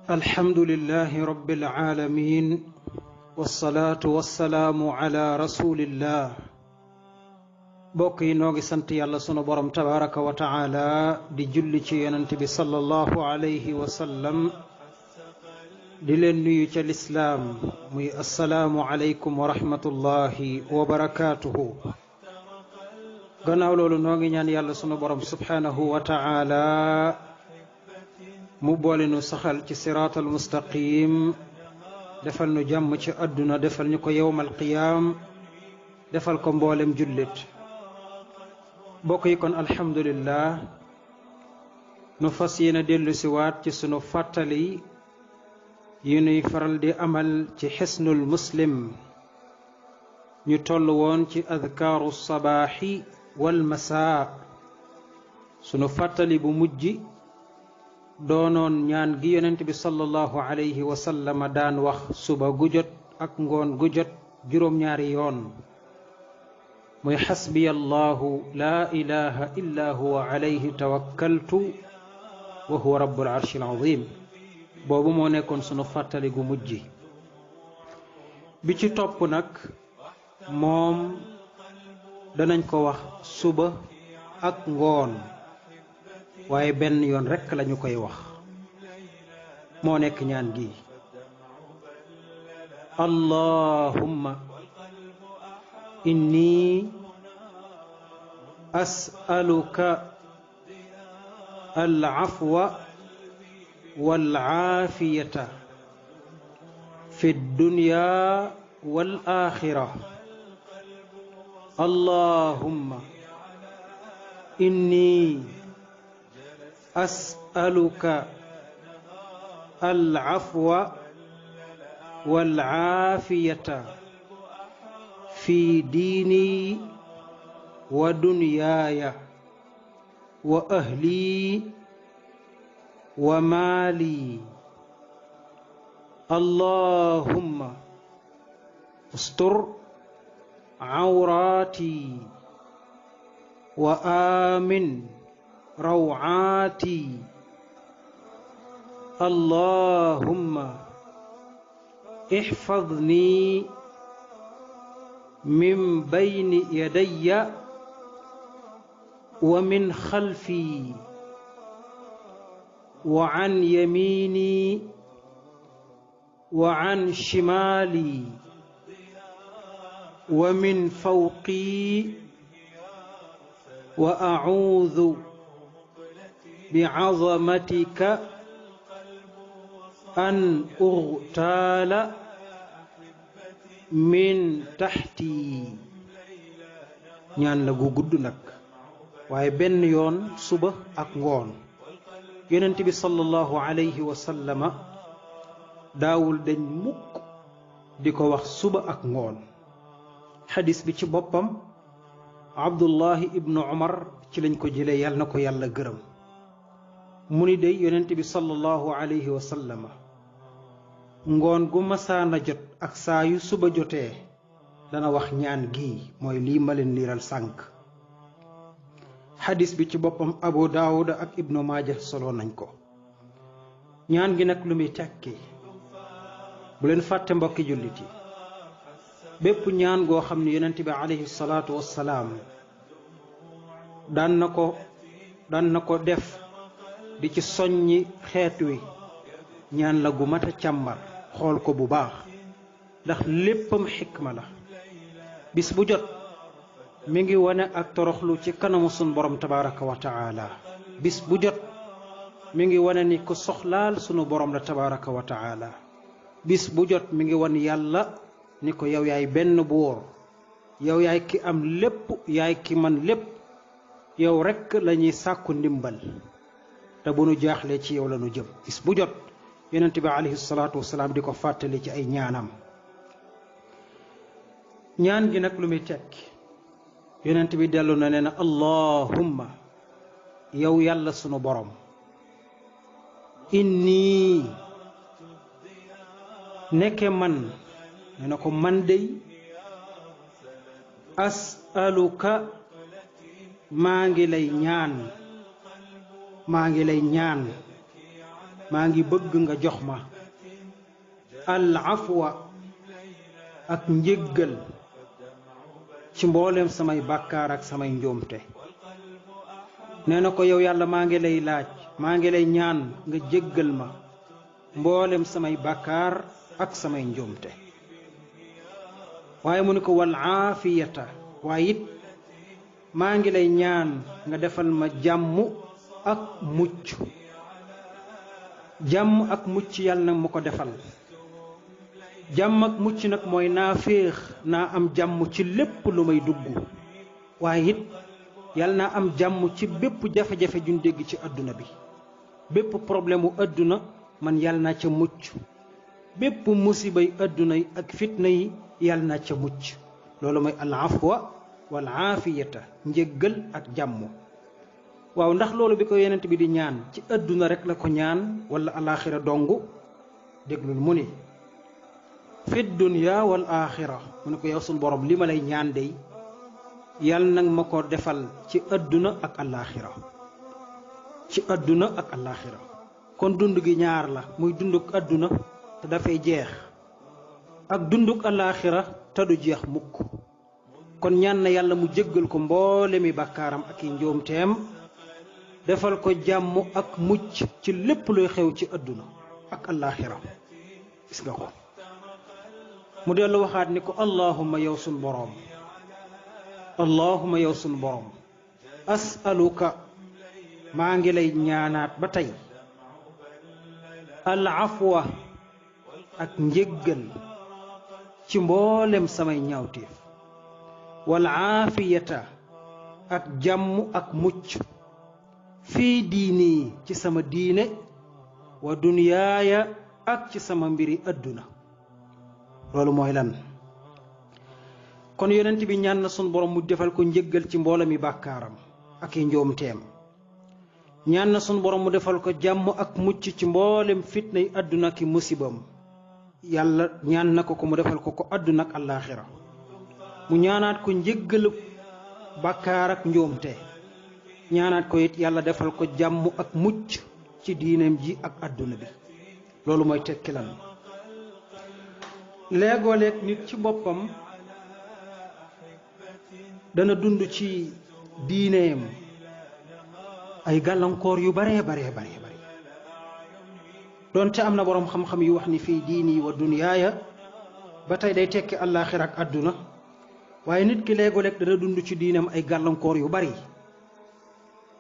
الحمد لله رب العالمين والصلاة والسلام على رسول الله بوكي نوغي سنت يالله سونو بروم تبارك وتعالى دي جولي سي يونت بي صلى الله عليه وسلم دي لين نيو تي الاسلام موي السلام عليكم ورحمة الله وبركاته غناو لولو نوغي ñaan يالله سونو بروم سبحانه وتعالى mu boole nu saxal ci siraatal mustaqim defal nu jàmm ci àdduna defal ñu ko yawmal qiyaam defal ko mboolem jullit bokk yi kon alhamdulillah nu fas yéene dellu si waat ci sunu fàttali yi nuy faral di amal ci xisnul muslim ñu toll woon ci adkaaru sabaaxi wal masaa sunu fàttali bu mujj doonoon ñaan gi yonent bi sallallahu alayhi wa sallam daan wax suba gu jot ak ngoon gu jot juróom-ñaari yoon muy xasbiya allahu laa ilaha illa huwa alayhi tawakkaltu wa huwa rabbul arshil azim boobu moo nekkoon sunu fàttali gu mujj bi ci topp nag moom danañ ko wax suba ak ngoon waaye benn yoon rekk lañu koy wax moo nekk ñaan gi allahumma inni as'aluka al-afwa wal-aafiyata fi dunya wal-aaxira allahumma inni أسألك العفو والعافية في ديني ودنياي وأهلي ومالي اللهم استر عوراتي وآمن روعاتي اللهم احفظني من بين يدي ومن خلفي وعن يميني وعن شمالي ومن فوقي وأعوذ بعظمتك أن أغتال من تحتي ñaan la gu gudd nag waaye benn yoon suba ak ngoon yonent bi sallallahu alayhi wa sallama daawul dañ mukk di ko wax suba ak ngoon xadis bi ci boppam Abdullahi ibnu Umar ci lañ ko jëlee yàlla na ko yàlla gërëm mu ni dey yonent bi sallallahu alayhi wa sallama ngoon gu masaana jot ak saa yu suba jotee dana wax ñaan gii mooy lii ma leen liiral sànk xadis bi ci boppam Abu Daawuda ak Ibnu Maaja solo nañ ko ñaan gi nag lu muy tekki bu leen fàtte mbokki jullit yi bépp ñaan goo xam ne yonent bi alayhi salaatu wassalaam daan na ko def di ci soññi xeet wi ñaan la gu mat a càmbar xool ko bu baax ndax léppam xikma la bis bu jot mi ngi wane ak toroxlu ci kanamu sun borom tabaraka wa taala bis bu jot mi ngi wane ni ko soxlaal sunu borom la tabaraka wa taala bis bu jot mi ngi wan yàlla ni ko yow yaay benn buur yow yaay ki am lépp yaay ki man lépp yow rekk lañuy sàkku ndimbal te bu nu jaaxlee ci yow la nu jëm bis bu jot yonent bi alayhi salaatu wasalaam di ko fàttali ci ay ñaanam ñaan gi nag lu muy tekki yonent bi dellu na nee na allahumma yow yàlla sunu borom inni nekke man nee na ko man dey as'aluka maa ngi lay ñaan maa ngi bëgg nga jox ma al afwa ak njéggal ci mbooleem samay bàkkaar ak samay njuumte. nee na ko yow yàlla maa ngi lay laaj, maa ngi lay ñaan nga jéggal ma mbooleem samay bàkkaar ak samay njuumte. waaye mu ne ko wal aafiyata, waaye it maa ngi lay ñaan nga defal ma jàmm ak mucc. jàmm ak mucc yàlla nag ma ko defal. jàmm ak mucc nag mooy naa féex, naa am jàmm ci lépp lu may dugg, waaye it yàlla naa am jàmm ci bépp jafe-jafe juñ dégg ci àdduna bi. bépp problème u àdduna man yàlla naa ca mucc. bépp musibay àdduna yi ak fitna yi yàlla naa ca mucc. loolu mooy al afwa wal aafiyata, njéggal ak jàmm. waaw ndax loolu bi ko yonent bi di ñaan ci àdduna rek la ko ñaan wala alaaxira dongu? déglul mu ni fi dunya wal aaxira. mu ne ko yow suñu borom li ma lay ñaan dey yàlla nag ma ko defal ci àdduna ak alaaxira. ci àdduna ak alaaxira. kon dund gi ñaar la, muy dunduk àdduna te dafay jeex ak dunduk alaaxira te du jeex mukk. kon ñaan na yàlla mu jéggal ko mboole mi bàkkaaram ak i njuumteem, defal ko jàmm ak mucc ci lépp luy xew ci àdduna ak alaaxira. gis nga ko mu dellu waxaat ni ko allahumma yow sun boroom, allahumma yow sun boroom, as'aluka, maa ngi lay ñaanaat ba tey al afwa ak njéggal ci mboolem samay ñaawteef, wal aafiyata ak jàmm ak mucc, fii diini ci sama diine, wa dunyaaya ak ci sama mbiri àdduna. loolu mooy lan? kon yonent bi ñaan na sun borom mu defal ko njéggal ci mboolem mi bàkkaaram ak i njuumteem. ñaan na sun borom mu defal ko jàmm ak mucc ci mboolem fitnay àdduna ki musibam. yàlla ñaan na ko mu defal ko àdduna ak àllaaxira. mu ñaanaat ko njéggalu bàkkaar ak njuumte. ñaanaat ko it yàlla defal ko jàmm ak mucc ci diineem ji ak àdduna bi. loolu mooy tekki lan? léegoo-leeg nit ci boppam dana dund ci diineem ay gàllankoor yu bare doonte am na boroom xam-xam yu wax ni fii diini wa dunyaaya ba tey day tekki àllaaxira ak àdduna. waaye nit ki léegoo-leeg dana dund ci diineem ay gàllankoor yu bari.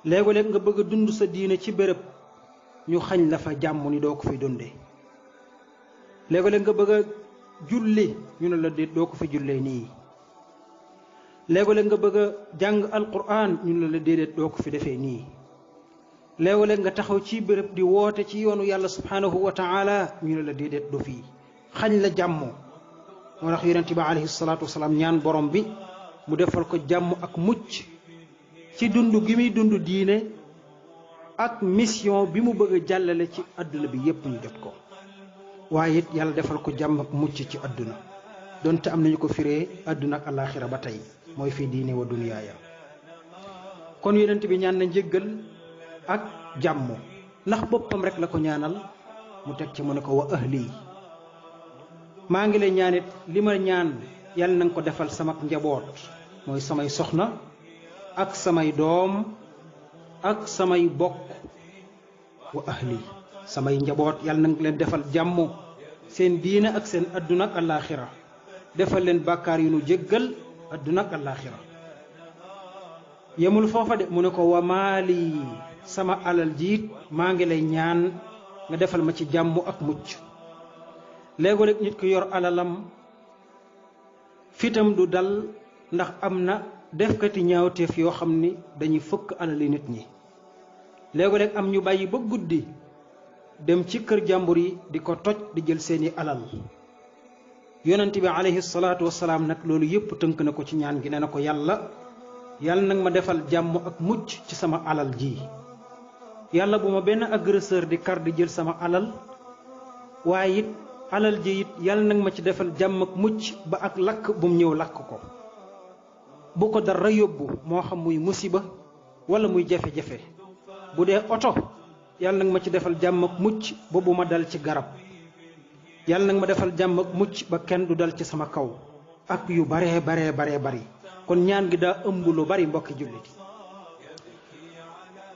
léegoo-leeg nga bëgg a dund sa diine ci béréb ñu xañ la fa jàmm ni doo ko fi dundee. léegoo-leeg nga bëgg a julli ñu ne la déet doo ko fi jullee nii. léegoo-leeg nga bëgg a jàng alquran ñu ne la déedéet doo ko fi defee nii. léegoo-leeg nga taxaw ci béréb di woote ci yoonu yàlla subhanahu wa taala ñu ne la déedéet du fii, xañ la jàmm. moo tax yonent bi alayhi salaatu wasalaam ñaan borom bi mu defal ko jàmm ak mucc ci dund gi muy dund diine ak mission bi mu bëgg a jàllale ci àdduna bi yépp ñu jot ko. waaye it yàlla defal ko jàmm ak mucc ci àdduna, donte am nañu ko firee àdduna ak alaaxira ba tey mooy fii diine wa dunyaaya. kon yonent bi ñaan na njéggal ak jàmm ndax boppam rek la ko ñaanal. mu teg ci mu ne ko wa ahli, maa ngi lay ñaanit li ma ñaan yàlla na nga ko defal sama njaboot, mooy samay soxna ak samay doom ak samay bokk. wa ahli, samay njaboot yàlla na nga leen defal jàmm seen diine ak seen àdduna ak alaaxira. defal leen bàkkaar yu nu jéggal àdduna ak alaaxira. yemul foofa de mu ne ko wa maali, sama alal jiit maa ngi lay ñaan nga defal ma ci jàmm ak mucc. léegoo-léeg nit ki yor alalam fitam du dal ndax am na defkati ñaawteef yoo xam ni dañuy fëkk alali nit ñi. léegoo-léeg am ñu bàyyi ba guddi dem ci kër jàmbur yi di ko toj di jël seeni alal. yonent bi alayhi salaatu wasalaam nag loolu yépp tënk na ko ci ñaan gi. ne na ko yàlla nag ma defal jàmm ak mucc ci sama alal ji. yàlla bu ma benn agresseur di kar di jël sama alal. waaye it alal ji it yàlla nag ma ci defal jàmm ak mucc ba ak lakk bu mu ñëw lakk ko. bu ko dara yóbbu, moo xam muy musiba wala muy jafe-jafe. bu dee oto yàlla nag ma ci defal jàmm ak mucc ba bu ma dal ci garab yàlla nag ma defal jàmm ak mucc ba kenn du dal ci sama kaw ak yu baree bari kon ñaan gi daa ëmb lu bari mbokki jullit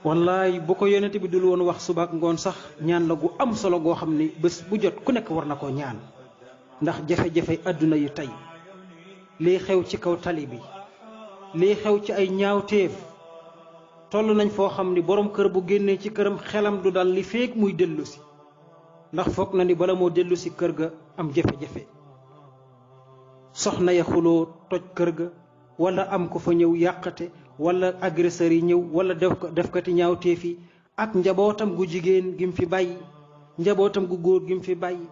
wallaay bu ko yonent bi dul woon wax suba ak ngoon sax ñaan la gu am solo goo xam ni bés bu jot ku nekk war na koo ñaan ndax jafe-jafe àdduna yu tey lii xew ci kaw tali bi lii xew ci ay ñaawteef toll nañ foo xam ni borom kër bu génnee ci këram xelam du dal li feek muy dellu si ndax foog na ni bala moo dellu si kër ga am jafe-jafe soxna ya xuloo toj kër ga wala am ko fa ñëw yàqate wala agresseur yi ñëw wala defkati ñaawteef yi ak njabootam gu jigéen gi mu fi bàyyi njabootam gu góor gi mu fi bàyyi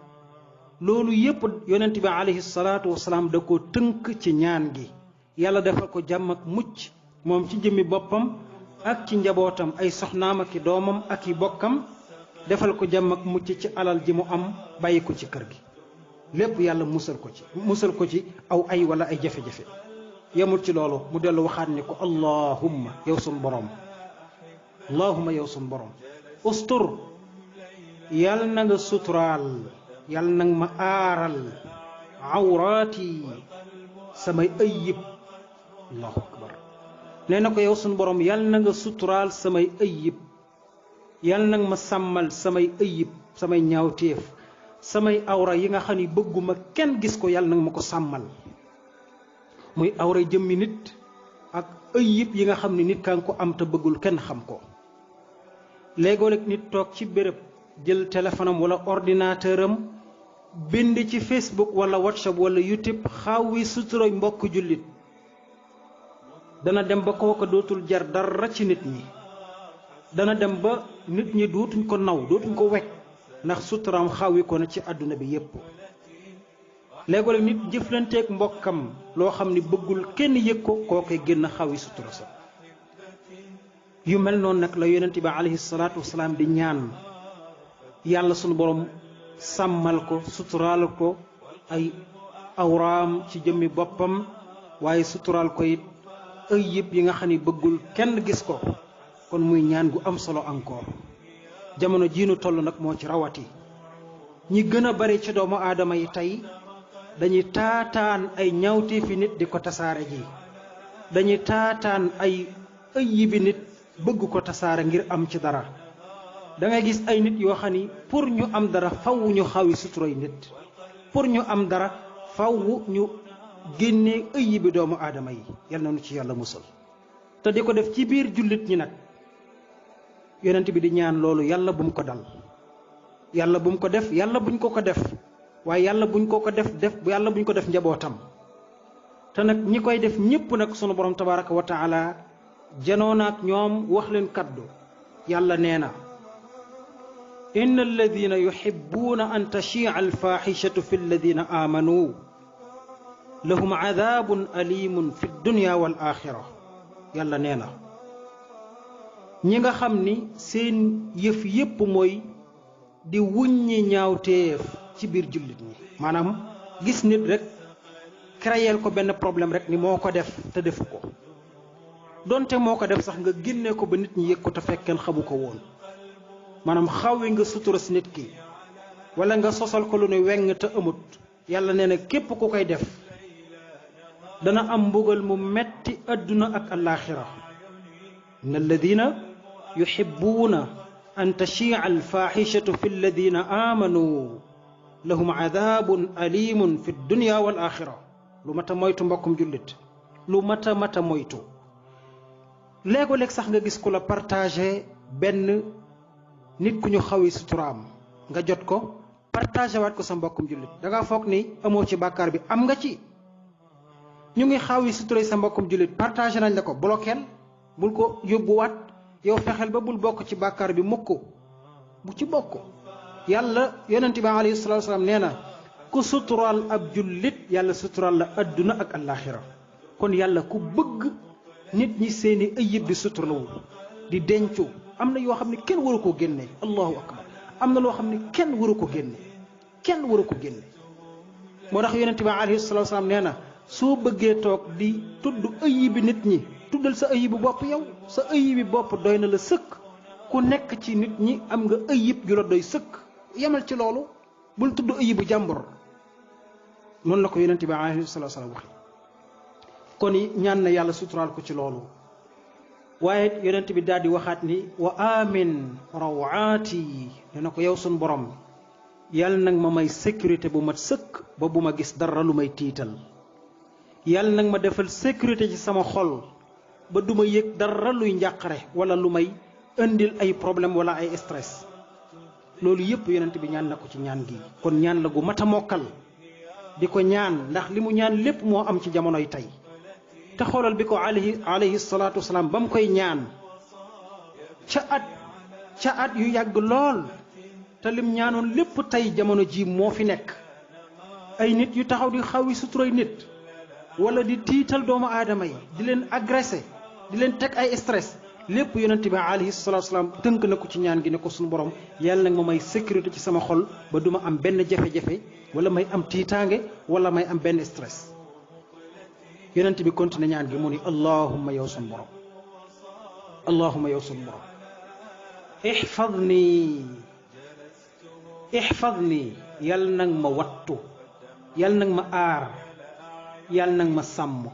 loolu yépp yonent bi alayhi salaatu wasalaam da ko tënk ci ñaan gi yàlla defal ko jàmm ak mucc moom ci jëmmi boppam ak ci njabootam ay soxnaam ak i doomam ak i bokkam defal ko jàmm ak mucc ci alal ji mu am bàyyi ko ci kër gi lépp yàlla musal ko ci aw ay wala ay jafe-jafe yemul ci loolu mu dellu waxaat ni ko allahumma yow sun borom ustur yàlla na nga suturaal yàlla nag ma aaral awraati samay ayib allahu akbar nee na ko yow sun borom yàlla na nga suturaal samay ayib yàlla nag ma sàmmal samay ayib samay ñaawteef samay awra yi nga xam ni bëgguma kenn gis ko yàlla nag ma ko sàmmal muy awra jëmmi nit ak ayib yi nga xam ni nit kaa ngi ko am te bëggul kenn xam ko léegoo-léeg nit toog ci béréb jël téléphone am wala ordinateur am bind ci Facebook wala WhatsApp wala YouTube xaawi suturay mbokk jullit dana dem ba kooka dootul jar dara ci nit ñi dana dem ba nit ñi dootuñ ko naw dootuñ ko wekk ndax suturaam xaawi ko na ci àdduna bi yépp léegoo-léeg nit jëflanteeg mbokkam loo xam ni bëggul kenn yëg ko kookee génn xaawi sutura sa yu mel noonu nag la yonent bi alayhi salaatu wasalaam di ñaan yàlla sunu borom sàmmal ko suturaal ko ay awraam ci jëmmi boppam waaye suturaal ko it ayib yi nga xam ni bëggul kenn gis ko kon muy ñaan gu am solo encore jamono jiinu toll nag moo ci rawati ñi gën a bari ci doomu aadama yi tey dañuy taataan ay ñaawteefi nit di ko tasaare ji dañuy taataan ay ayibi nit bëgg ko tasaare ngir am ci dara da ngay gis ay nit yoo xam ni pour ñu am dara faw ñu xawi suturay nit pour ñu am dara faw ñu génnee ayibi doomu aadama yi yal na nu ci yàlla musal te di ko def ci biir jullit ñi nag yonent bi di ñaan loolu yàlla bu mu ko dal yàlla bu mu ko def yàlla buñ ko def waaye yàlla buñ ko def yàlla buñ ko def njabootam te nag ñi koy def ñépp nag sunu borom tabaraka wa taala janoona ak ñoom wax leen kaddu yàlla nee na inna alladina yuhibbuuna an tashia alfaxishatu fi alladina aamanuu lahum adabun alimun fi dunya wal axira yàlla nee na ñi nga xam ni seen yëf yépp mooy di wuññi ñaawteef ci biir jullit ñi maanaam gis nit rek créer ko benn problème rek ni moo ko def te defu ko donte moo ko def sax nga génnee ko ba nit ñi yëg ko te fekkeen xamu ko woon maanaam xawwi nga sutura si nit ki wala nga sosal ko lu ne weng te amut yàlla nee na képp ku koy def dana am mbugal mu metti adduna ak alaxira inna alladina yuhibbuuna an tashia alfaxishatu fi alladina amanu lahum adabun alimun fi dunya wal axira lu mat a moytu mbokkum jullit lu mat a moytu léego-léeg sax nga gis ku la partagé benn nit ku ñu xawi suturaam nga jot ko partagé waat ko sa mbokkum jullit da nga foog ni amoo ci bàkkaar bi am nga ci ñu ngi xawi suturay sa mbokkum jullit partagé nañ la ko bloqueel bul ko yóbbuwaat yow fexeel ba bul bokk ci bàkkaar bi mukk bu ci bokk yàlla yonent bi alayhi salaatu wasalaam nee na ku suturaal ab jullit yàlla suturaal la adduna ak alaxira kon yàlla ku bëgg nit ñi seeni ayib di suturlawul di dencu am na yoo xam ne kenn waru koo génne allahu akbar am na loo xam ne kenn waru ko génne moo tax yonent bi alayhi salaatu wasalaam nee na soo bëggee toog di tudd ayibi nit ñi tuddal sa ayibi bopp yow sa ayibi bopp doy na la sëkk ku nekk ci nit ñi am nga ayib ju la doy sëkk yemal ci loolu bul tudd ayibu jàmbur noonu la ko yonent bi alayhi salaatu salaam waxe kon ñaan na yàlla suturaal ko ci loolu waaye yonent bi daal di waxaat ni wa amin rawaati ne na ko yow sun borom yàlla nag ma may sécurité bu mat sëkk ba bu ma gis dara lu may tiital yàlla nag ma defal sécurité ci sama xol ba du ma yëg dara luy njàqare wala lu may indil ay problème wala ay stress loolu yëpp yonent bi ñaan na ko ci ñaan gi kon ñaan la gu mat a mokkal di ko ñaan ndax li mu ñaan lépp moo am ci jamonoy tey te xoolal bi ko alayhi salaatu wasalaam ba mu koy ñaan ca at yu yàgg lool te lim ñaanoon lépp tey jamono ji moo fi nekk ay nit yu taxaw di xawi suturay nit wala di tiital doomu aadama yi di leen agressé di leen teg ay stress lépp yonent bi alayhi salaatu wasalaam tënk na ko ci ñaan gi ne ko suñu borom yàlla nag ma may sécurité ci sama xol ba duma am benn jafe-jafe wala may am tiitaange wala may am benn stress yonent bi continué ñaan gi mu ni allahumma yow suñu borom allahumma yow suñu borom ihfadni yàlla nag ma wattu yàlla nag ma aar yàlla nag ma sàmm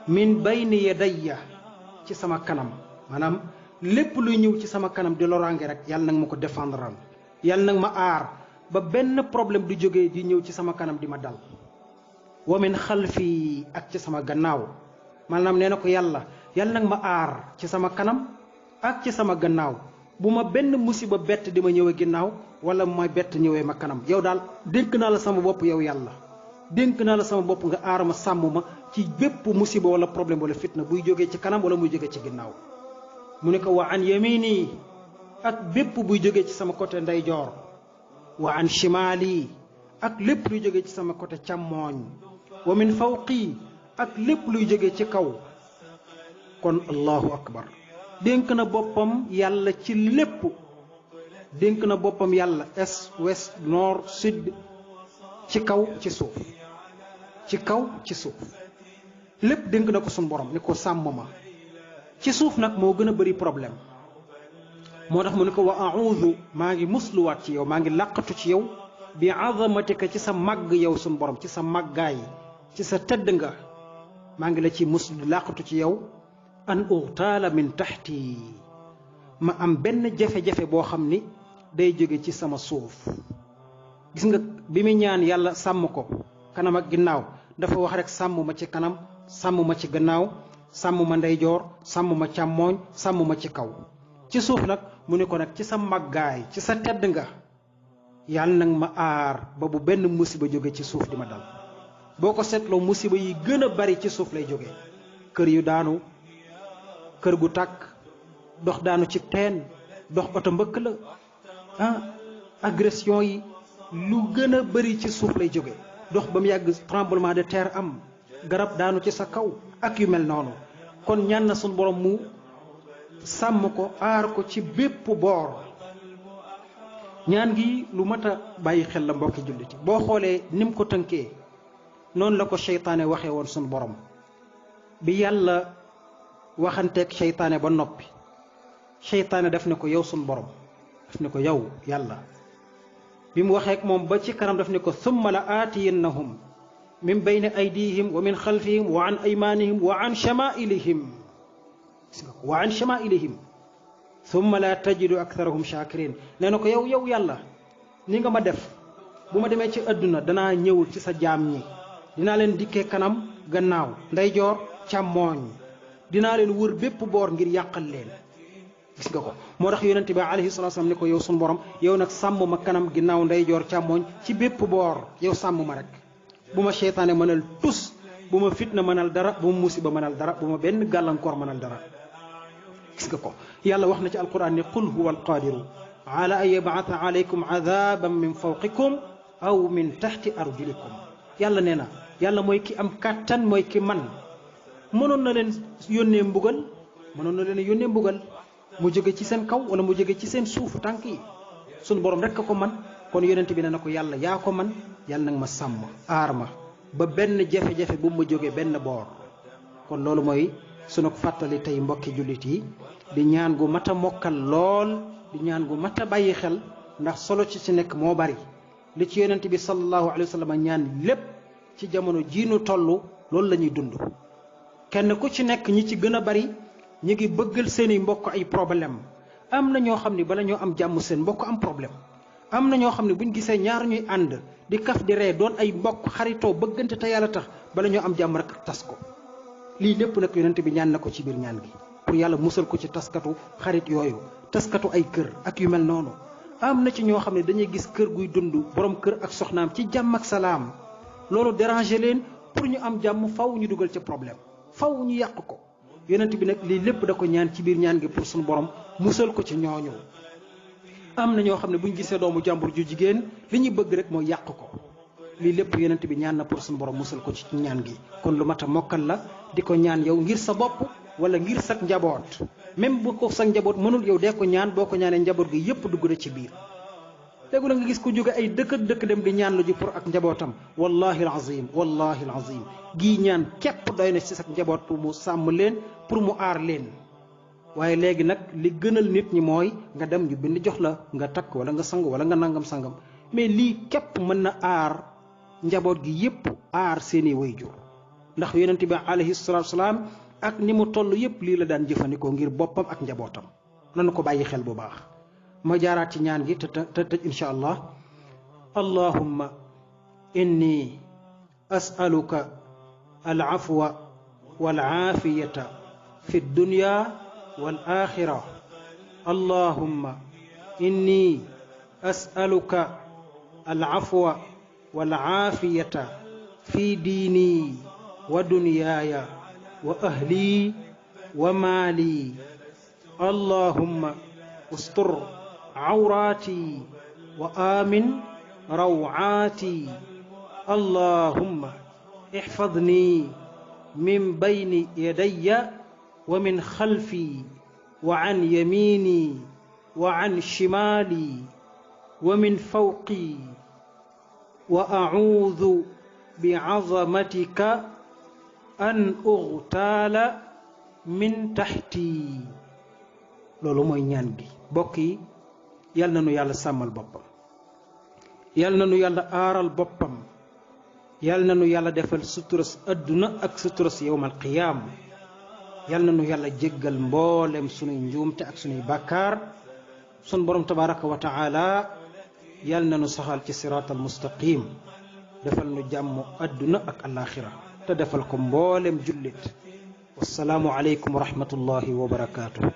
min bayni yadayya ci sama kanam maanaam lépp luy ñëw ci sama kanam di loraange rek yàlla nag ma ko défendral yàlla nag ma aar ba benn problème du jógee di ñëw ci sama kanam di ma dal wa min xalfi ak ci sama gannaaw maanaam nee na ko yàlla nag ma aar ci sama kanam ak ci sama gannaaw bu ma benn musiba bett di ma ñëwee ginnaaw wala ma bett ñëwee ma kanam yow daal dénk naa la sama bopp yow yàlla dénk naa la sama bopp nga aar ma sàmm ma ci bépp musiba wala problème wala fitna buy jógee ci kanam wala muy jógee ci ginnaaw mu ne ko wa an yamini ak bépp buy jógee ci sama côté ndeyjoor wa an shimali ak lépp luy jógee ci sama côté càmmooñ wa min fawqi ak lépp luy jógee ci kaw kon allahu akbar dénk na boppam yàlla ci lépp dénk na boppam yàlla est ouest nord sud ci kaw ci suuf ci kaw ci suuf lépp dénk na ko suñu borom ni ko sàmm ma ci suuf nag moo gën a bëri problème moo tax mu ne ko wa a'udhu maa ngi musluwaat ci yow maa ngi làqatu ci yow bi azamatika ci sa màgg yow suñu borom ci sa màggaay ci sa tëdd nga maa ngi la ci muslu làqatu ci yow an ughtaala min taxti ma am benn jafe-jafe boo xam ni day jóge ci sama suuf gis nga bi mu ñaan yàlla sàmm ko kanam ak ginnaaw dafa wax rek sàmm ma ci kanam sàmm ma ci gannaaw sàmm ma ndeyjoor sàmm ma càmmooñ sàmm ma ci kaw ci suuf nag mu ne ko nag ci sa màggaay ci sa tedd nga yàlla nag ma aar ba bu benn musiba jóge ci suuf di ma dal boo ko seetloo musiba yi gën a bari ci suuf lay jóge kër yu daanu kër gu tàkk dox daanu ci teen dox oto mbëkk la agression yi lu gën a bari ci suuf lay jóge dox ba mu yàgg tremblement de terre am garab daanu ci sa kaw ak yu mel noonu kon ñaan na suñu borom mu sàmm ko aar ko ci bépp boor ñaan gi lu mat a bàyyi xel la mbokki julliti boo xoolee ni mu ko tënkee noonu la ko seytaane waxee woon suñu borom bi yàlla waxanteeg seytaane ba noppi seytaane daf ne ko yow suñu borom daf ne ko yow yàlla bi mu waxeek moom ba ci kanam daf ne ko summa la aatiyannahum min bayni aydihim wa min xalfihim wa an aymanihim wa an chamailihim wa an chamailihim summa la tajidu aktharahum shakirin nee na ko yow yàlla ni nga ma def bu ma demee ci àdduna danaa ñëw ci sa jaam ñi dinaa leen dikkee kanam gannaaw ndeyjoor càmmooñ dinaa leen wër bépp boor ngir yàqal leen gis nga ko moo tax yonente bi alayhi salatu wasallam ne ko yow sunu borom yow nag sàmm ma kanam ginnaaw ndeyjoor càmmooñ ci bépp boor yow sàmm ma rek bu ma seytaane mënal tus bu ma fitna mënal dara bu ma musiba mënal dara bu ma benn gàllankoor mënal dara gis nga ko yàlla wax na ci alquran ne qul huwa alqadiru ala an yab'atha alaykum adaban min fawqikum aw min tahti arjulikum yàlla nee na yàlla mooy ki am kàttan mooy ki man mënoon na leen yónnee mbugal mu jóge ci seen kaw wala mu jóge ci seen suufu tànk yi sunu borom rek a ko man kon yonent bi ne na ko yàlla yaa ko man yàlla nag ma sàmm aar ma ba benn jafe-jafe bu ma jógee benn boor kon loolu mooy sunu fàttali tey mbokki jullit yi di ñaan gu mat a mokkal lool di ñaan gu mat a bàyyi xel ndax solo ci nekk moo bari li ci yonent bi sallallahu alayhi wa sallam ñaan lépp ci jamono jiinu toll loolu la ñuy dund kenn ku ci nekk ñi ci gën a bari ñi ngi bëggal seeni mbokk ay problème am na ñoo xam ne bala ñoo am jàmm seen mbokk am problème am na ñoo xam ne buñ gisee ñaar ñuy ànd di kaf di ree doon ay mbokk xaritoo bëggante te yàlla tax bala ñoo am jàmm rek tas ko lii lépp nag yonent bi ñaan na ko ci biir ñaan gi pour yàlla musal ko ci taskatu xarit yooyu taskatu ay kër ak yu mel noonu am na ci ñoo xam ne dañuy gis kër guy dund borom kër ak soxnaam ci jàmm ak salaam loolu déranger leen pour ñu am jàmm faw ñu dugal ca problème faw ñu yàq ko yonent bi nag lii lépp da ko ñaan ci biir ñaan gi pour suñu borom musal ko ci ñooñu am na ñoo xam ne buñ gisee doomu jàmbur ju jigéen li ñuy bëgg rek mooy yàq ko lii lépp yonent bi ñaan na pour suñu borom musal ko ci ñaan gi kon lu mat a mokkal la di ko ñaan yow ngir sa bopp wala ngir sa njaboot même bu ko sa njaboot mënul yow dee ko ñaan boo ko ñaanee njaboot gi yépp dugg na ci biir léegi la nga gis ko jóge ay dëkk ak dëkk dem di ñaan lu ji pour ak njabootam wallahi alazim gii ñaan képp doy na ci sa njaboot pour mu sàmm leen pour mu aar leen waaye léegi nag li gënal nit ñi mooy nga dem ñu bind jox la nga takk wala nga sang wala nga nangam sangam mais lii képp mën na aar njaboot gi yépp aar seeni wayjur ndax yonent bi alayhi salaatu wasalaam ak ni mu toll yépp lii la daan jëfandikoo ngir boppam ak njabootam nanu ko bàyyi xel bu baax ma jaaraat ci ñaan gi te tëj insha allah allahumma inni as'aluka al afwa wal aafiyata fi dunya wal axira allahumma inni as'aluka al afwa wal aafiyata fi diini wa dunyaaya wa ahli wa maali allahumma ustur عوراتي وآمن روعاتي اللهم احفظني من بين يدي ومن خلفي وعن يميني وعن شمالي ومن فوقي وأعوذ بعظمتك أن أغتال من تحتي loolu mooy ñaan gi bokk yi yal na nu yàlla sàmmal boppam yal na nu yàlla aaral boppam yal na nu yàlla defal suturas adduna ak suturas yowmal qiyaam yal na nu yàlla jéggal mboolem sunuy njuumte ak sunuy bàkkaar sun borom tabaraka wa taala yal na nu saxal ci siraatal mustaqim defal nu jàmm adduna ak alaxira te defal ko mboolem jullit wassalaamu aleykum wa rahmatullahi wa barakaatuh